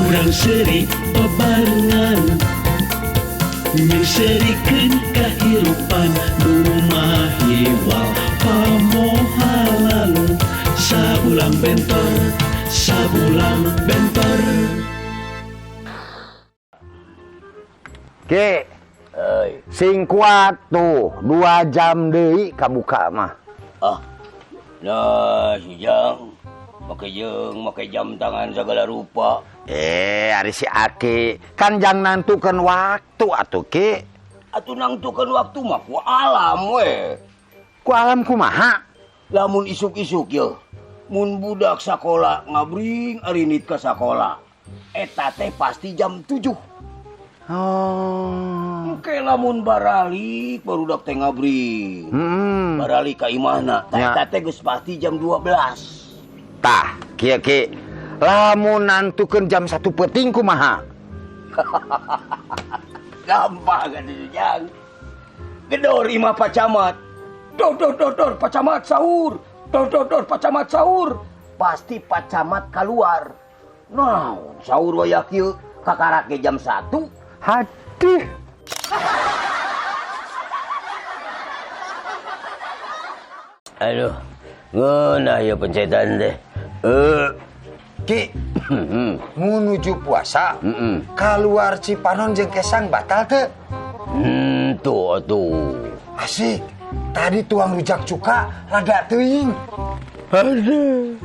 Urang seuri babarengan, Nyeuseurikeun kahirupan nu mahiwal pamohalan. Sabulang bentor, sabulang bentor. Ki, Euy. Sing kuat tuh, 2 jam deui kabuka mah. Ah. Nah, si Jang. Make jeung, make jam tangan segala rupa. Eh, ari si Aki kan jang nantukeun waktu atuh, Ki. Atuh nangtukeun waktu mah ku alam we. Ku alam kumaha? Lamun isuk-isuk ye. Mun budak sakola ngabring arinit ka sakola. Eta teh pasti jam 7. Oh. Oke, lamun baralik barudak teh ngabring. Baralik ka imahna. Tah, eta teh geus pasti jam 12. Tah, kieu, Ki. Lamun nantukeun jam 1 peuting kumaha? Gampang kan itu, Jang. Gedor imah Pak Camat. Dor dor dor dor, Pak Camat sahur. Dor dor dor, Pak Camat sahur. Pasti Pak Camat keluar. Nah, sahur waya kieu kakarak ge jam 1. Hadih. Aduh, ngeunah ya pencetan teh. Eh, Ki, menuju puasa, keluar Cipanon jeung Kesang batal teu? Tuh atuh. Asik. Tadi tuang rujak cuka rada teuing. Aduh.